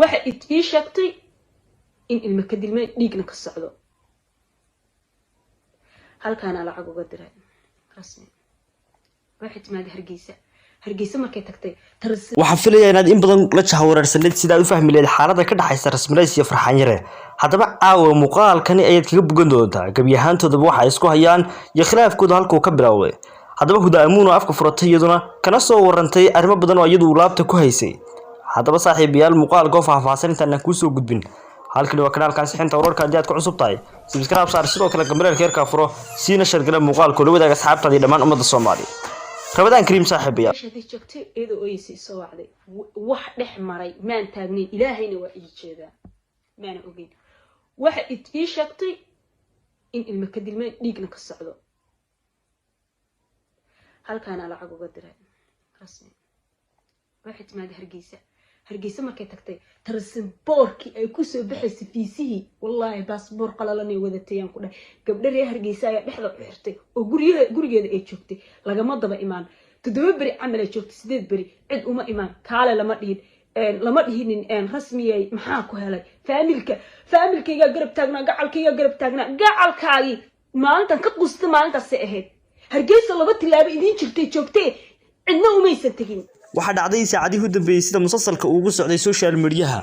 Waxa ii sheegtay in ilma ka dilmeen, dhiigna ka socdo. Halkaana lacag uga diray. Rasmi waxay timaaday Hargeysa. Hargeysa markay tagtay Waxaan filayaa inaad in badan la jahawareersanayd sidaad u fahmi lahayd xaaladda ka dhexaysa Rasmi Rays iyo Farxaan Yare. Haddaba caawa muuqaalkani ayaad kaga bogan doontaa gebi ahaantoodaba waxa ay isku hayaan iyo khilaafkooda halkuu ka bilowday. Haddaba Huda Amuun oo afka furatay, iyaduna kana soo warantay arrimo badan oo iyadu laabta ku haysay. Haddaba saaxiibayaal, muuqaalka oo faahfaahsan intaan kuusoo gudbin, halkani waa kanaalkan sixinta wararka. Haddii aad ku cusub tahay, subscribe saar, sidoo kale gambaleelka yarkaa furo, siina share gala muuqaalka oo la wadaaga asxaabtaada iyo dhammaan ummadda Soomaaliya. Ramadaan kariim, saaxiibayaal. Meesha hadday joogtay, iyadoo ooyeysa isoo wacday. Wax dhex maray maan taagnayn, Ilaahayna waa ii jeedaa, maana ogeyn. Waxa ii sheegtay in ilma ka dilmeen, dhiigna ka socdo. Halkaana lacag uga diray. Rasmi waxay timaaday Hargeysa. Hargeysa markay tagtay, tarsanboorkii ay kusoo baxaysay, fiisihii, wallaahi baasboor qalalanay wadatayaan ku dhahay. Gabdho reer Hargeysa ayaa dhexda u xirtay oo guryaha gurigeeda ay joogtay. Lagama daba imaan. 7 beri camal ay joogtay, 8 beri, cid uma imaan, kaale lama dhihin, lama dhihinin. Rasmiyay, maxaa ku helay? Family-ka, family-kaygaa garab taagnaa, gacalkaygaa garab taagnaa. Gacalkaagii maalintan ka qusta maalintaasay ahayd. Hargeysa 2 tilaabo idiin jirtay joogtee, cidna umaysan tegin. Waxaa dhacday saacadihii u dambeeyey sida musalsalka ugu socday social media-ha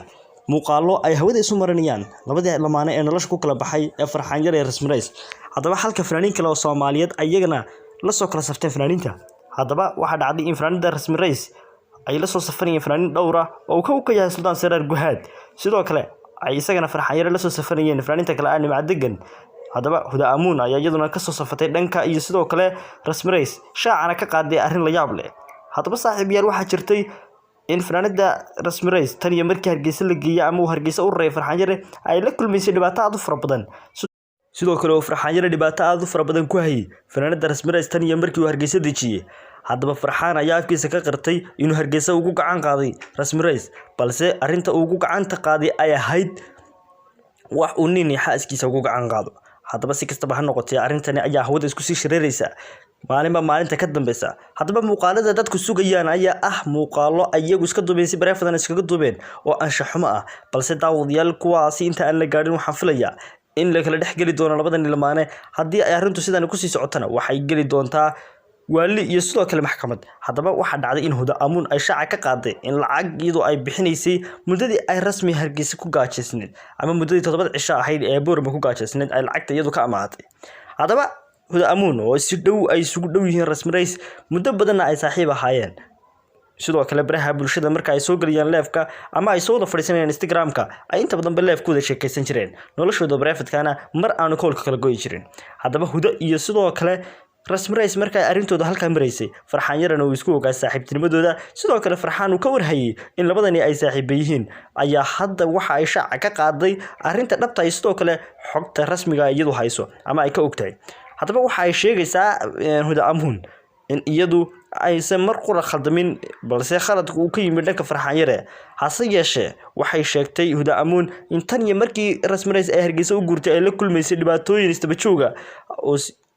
muuqaallo ay hawada isu marinayaan labadii lamaane ee nolosha ku kala baxay ee Farxaan Yar ee Rasmi Rays. Haddaba halka fanaaniin kale oo Soomaaliyeed ayagana la soo kala safteen fanaaniinta. Haddaba waxaa dhacday in fanaaniinta Rasmi Rays ay la soo safanayeen fanaaniin dhowr ah oo uu ka yahay Suldaan Seraar Guhaad. Sidoo kale ay isagana Farxaan Yare la soo safanayeen fanaaniinta kale ah Nimca Degan. Haddaba Huda Amuun ayaa iyaduna kasoo safatay dhanka iyo sidoo kale Rasmi Rays, shaacana ka qaaday arrin la yaab leh. Haddaba saaxiibayaal, waxaa jirtay in fanaanada Rasmi Rays tan iyo markii Hargeysa la geeyey ama uu Hargeysa u raray Farxaan Yare ay la kulmaysay dhibaato aad u fara badan. Sidoo kale oo Farxaan Yare dhibaato aad u fara badan ku hayay fanaanada Rasmi Rays tan iyo markii uu Hargeysa dejiyey. Haddaba Farxaan ayaa afkiisa ka qirtay inuu Hargeysa ugu gacan qaaday Rasmi Rays, balse arrinta uu ugu gacanta qaaday ay ahayd wax uu nin xaaskiisa ugu gacan qaado. Haddaba si kastaba ha noqotee, arrintani ayaa hawada isku sii shareeraysa maalinba maalinta ka dambeysa. Haddaba muuqaalada dadku sugayaan ayaa ah muuqaalo iyagu iska duubeen, si bareefadan iskaga duubeen oo anshaxumo ah. Balse daawadayaal, kuwaasi inta aan la gaadhin, waxaan filayaa in la kala dhex geli doono labadan lamaane. Haddii ay arrintu sidan kusii socotana, waxay geli doontaa waali iyo sidoo kale maxkamad. Haddaba waxaa dhacday in Huda Amuun ay shaaca ka qaaday in lacag iyadoo ay bixinaysay muddadii ay Rasmi Hargeysa ku gaajaysneed ama muddadii 7-da cisho ahayd ee Boorama ku gaajaysneed ay lacagta iyadu ka amaahatay. Haddaba Huda Amuun oo si dhow ay isugu dhow yihiin Rasmi Rays, muddo badanna ay saaxiib ahaayeen, sidoo kale baraha bulshada marka ay soo gelayaan live-ka ama ay soo wada fadhiisanayaan Instagram-ka, ay inta badanba live ku wada sheekaysan jireen, noloshooda private-kana mar aanu koolka kala goyi jirin. Haddaba Hudo iyo sidoo kale Rasmi Rays marka ay arrintooda halkaa maraysay, Farxaan Yarana uu isku ogaa saaxiibtinimadooda, sidoo kale Farxaan uu ka warhayay in labadani ay saaxiiba yihiin, ayaa hadda waxa ay shaaca ka qaaday arrinta dhabta iyo sidoo kale xogta rasmiga iyadu hayso ama ay ka ogtahay. Haddaba waxa ay sheegaysaa Huda Amuun in iyadu aysan mar qura khaldamin, balse khaladku uu ka yimid dhanka Farxaan Yare. Hase yeeshee waxay sheegtay Huda Amuun in tan iyo markii Rasmi Rays ay Hargeysa u guurtay ay la kulmaysay dhibaatooyin isdaba jooga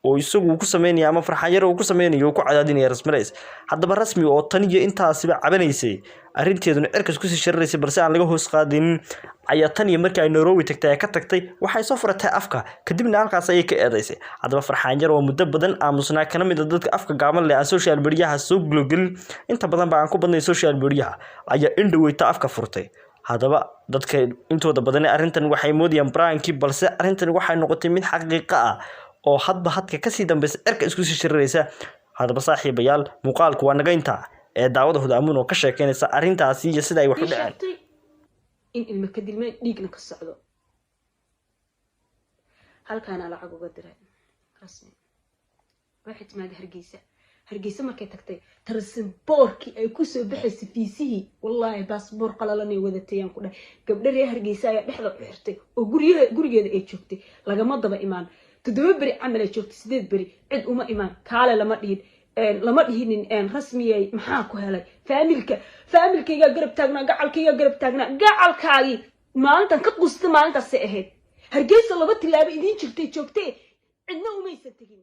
oo isagu uu ku sameynaya ama Farxaan Yare uu ku sameynayo, uu ku cadaadinaya Rasmi Rays. Haddaba Rasmi oo tan iyo intaasiba cabanaysay, arrinteeduna cirkas kusii shararaysay, balse aan laga hoos qaadinin, ayaa tan iyo markii ay Nairobi tagtay ee ka tagtay waxay soo furatay afka, kadibna halkaas ayay ka eedaysay. Haddaba Farxaan Yar oo muddo badan aamusnaa, kana mid a dadka afka gaaban leh, aan social media-ha soo gulogelin inta badan ba, aan ku badnay social media-ha, ayaa indhaweyta afka furtay. Haddaba dadka intooda badani arrintan waxay moodayaan prank-i, balse arrintan waxay noqotay mid xaqiiqo ah oo hadba hadka kasii dambeysa cirka isku sii shareeraysa. Haddaba saaxiibayaal, muuqaalku waa naga intaa ee daawada Huda Amuun oo ka sheekeynaysa arrintaasi iyo sida ay wax u Ii dhaceen. sheegtay in ilma ka dilmeen, dhiigna ka socdo. Halkaana lacag uga diray. Rasmi waxay timaaday Hargeysa. Hargeysa markay tagtay, tarsanboorkii ay kusoo baxaysay, fiisihii, wallaahi baasboor qalalanay wadatayaan ku dhahay. Gabdho reer Hargeysa ayaa dhexda u xirtay oo guryaha gurigeeda ay joogtay. Lagama daba imaan. 7 beri camal ay joogtay, 8 beri, cid uma imaan, kaale lama dhihin, lama dhihinin. Rasmiyay, maxaa ku helay? Family-ka, family-kaygaa garab taagnaa, gacalkaygaa garab taagnaa. Gacalkaagii maalintan ka qusta maalintaasay ahayd. Hargeysa 2 tilaabo idiin jirtay joogtee, cidna umaysan tegin.